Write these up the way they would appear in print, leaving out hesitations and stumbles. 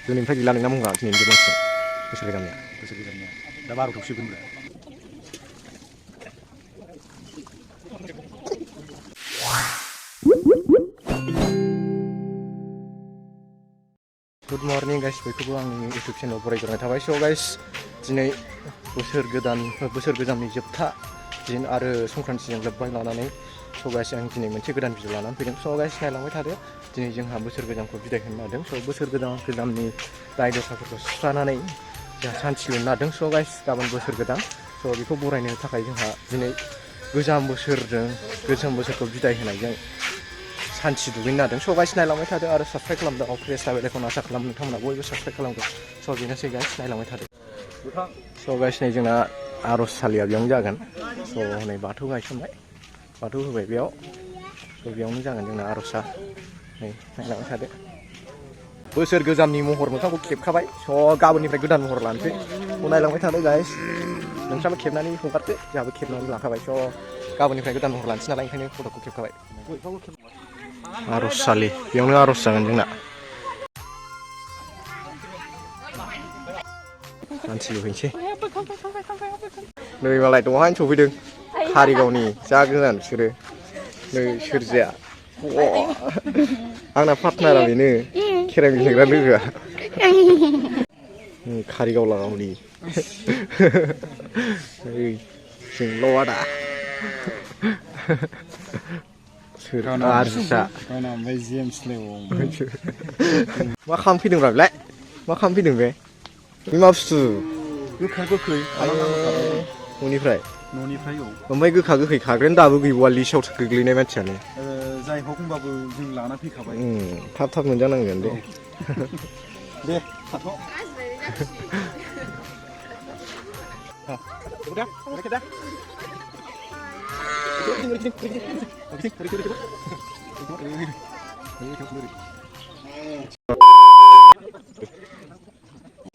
दिनैनिफ्राय गैला नोंना मुङा दिनैनि जोबलांसिगोन बोसोर गोजामनिया दा 12 जोबसिगोन ब्रा गुड मर्निं गाइस बयखौबो आंनि इउटिउब चेनेलाव बरायग्रोनाय थाबाय स' गाइस दिनै बोसोर गोजामनि जोबथा दिन आरो संक्रान्तिजों लोब्बा लानानै स' गाइस आं दिनै मोनसे गोदान भिडिअ लानानै फैदों स' गाइस नायलांबाय थादो दिनै जोंहा बोसोर गोजामखौ बिदाय होनो नागिरदों स' बोसोर गोजामनि दाय दसाफोरखौ सुस्रानानै जोंहा सान्थि होनो नागिरदों स' गाइस गाबोन बोसोर गोदान स' बेखौ बरायनो थाखाय जोंहा दिनै गोजाम बोसोरखौ बिदाय होनायजों सान्थि दुगैनो नागिरदों स' गाइस नायलांबाय थादो आरो साबस्क्राइब खालामदों प्रेस लाबेलखौ आसा खालामो नोंथांमोना बयबो साबस्क्राइब खालामदों स' बेनोसै गाइस नायलांबाय थादो स' गाइस नै जोंना आर'जसालिया बेयावनो जागोन स' नै बाथौ गायसनबाय बाथौ होबाय बेयाव स' बेयावनो जागोन जोंना आर'जआ नै नायलांबाय थादो बोसोर गोजामनि महर मोखांखौ खेबखाबाय स' गाबोननिफ्राय गोदान महर लानोसै स' नायलांबाय थादो गाइस नोंस्राबो खेबनानै हगारदो जोंहाबो खेबनानै लाखाबाय स' गाबोननिफ्राय गोदान महर लानोसै नालाय ओंखायनो फट'खौ खेबखाबाय आर'जसालि बेयावनो आर'ज जागोन जोंना मानसि हैनोसै नै मालाय दहायनो सफैदों कारिगावनि जा गोजान बिसोरो नै सोरजिया आंना पार्टनारा बेनो खेराइ गेलेग्रा लोगोआ कारिगाव लागावनि जोंल' आदा आरजिसा मा खालामफैदोंब्रा बेलाय मा खालामफैदों बे मा बुस्थु गोखा गोखै न'निफ्राय औ ओमफ्राय गोखा गोखै खाग्रायानो दाबो गैबावा लिस्टआव गोग्लैनाय मानसियानो जाय हक होनबाबो जों लाना फैखाबाय थाब मोनजानांगोन दे दे थाथ'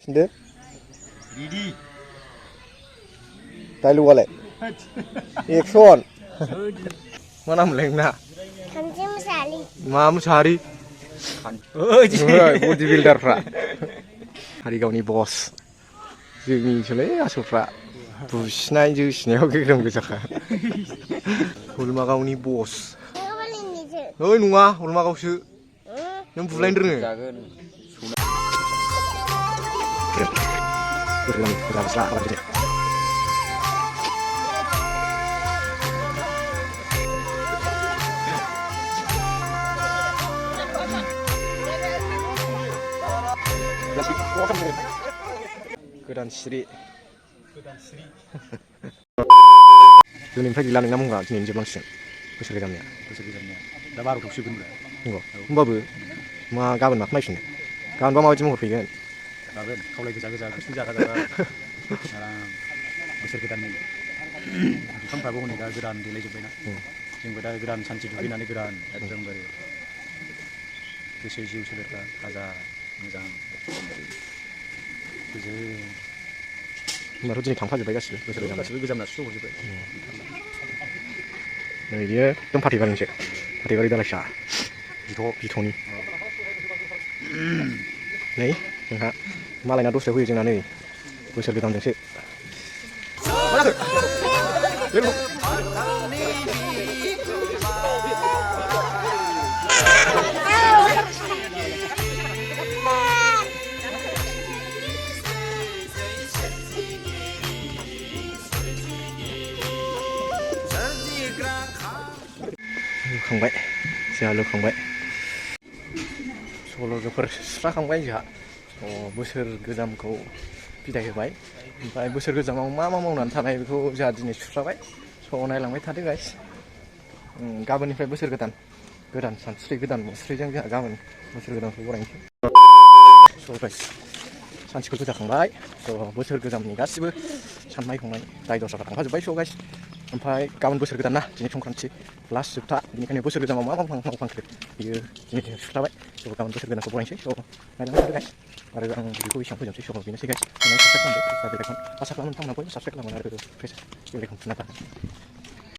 दे रेडी डायलगालाय एक्सन मा नाम मोनलाय नोंना मा मुसाहारि बडि बिल्डारफ्रा कारिगावनि बस जोंनिसोलै आसलफ्रा बुसिनाय जोसिनायाव गोग्रोम गोजाखा हलमागावनि बस ओइ नङा हलमागावसो नों बुलायनो रोङो गोदान सिरि दिनैनिफ्राय गैला नोंना मुङा दिनैनि जोबलांसिगोन बोसोर गोजामनिया दा 12 जोबसिगोन ब्रा नंगौ होमबाबो मा गाबोन माखौ नायफिनो गाबोनबा माबायदि महर फैगोन गाबोन खावलाय गोजा खुसि जागा आराम बोसोर गोदाननि बिफांफ्राबो हनै दा गोदान देलायजोब्बायना जोंबो दा गोदान सान्थि दुगैनानै गोदान एकदमबारे गोसो जिउ सोलेरफ्रा थाजा मोजां होनबाथ' दिनै थांफाजोब्बाय गासिबो बोसोर गोजामना सुहरजोब्बाय नै बियो एकदम फाथैबारिनिसो फाथैबारि दालाइसा बिथ'नि नै जोंहा मालायना दस्रायाव फैयो जोंना नै बोसोर गोदानजोंसो लुखांबाय जोंहा लुखांबाय सल'फोर सुस्राखांबाय जोंहा बोसोर गोजामखौ बिदाय होबाय ओमफ्राय बोसोर गोजामाव मा मावनानै थानाय बेखौ जोंहा दिनै सुस्राबाय स' नायलांबाय थादो गाइस गाबोननिफ्राय बोसोर गोदान सानस्रि गोदान मुस्रिजों जोंहा गाबोन बोसोर गोदानखौ बरायनोसै स' गाइस सानसेखौ जाखांबाय स' बोसोर गोजामनि गासिबो साननाय हनाय दाय दस्राफ्रा थांखाजोब्बाय स' गाइस ओमफ्राय गाबोन बोसोर गोदान ना दिनै संक्रान्ति लास्ट जोबथा बेनिखायनो बोसोर गोजामाव मा मावफ्लांखो बियो दिनै सुस्राबाय स' गाबोन बोसोर गोदानखौ बरायनोसै स' नायलांबाय थादो गाइस आरो आं भिडिअखौ एसेबां फोजोबसै स' बेनोसै गाइस साबस्क्राइब खालामदो आसा खालामो नोंथांमोना बयबो साबस्क्राइब खालामो आरो फेस बेलेखौ थुना थागोन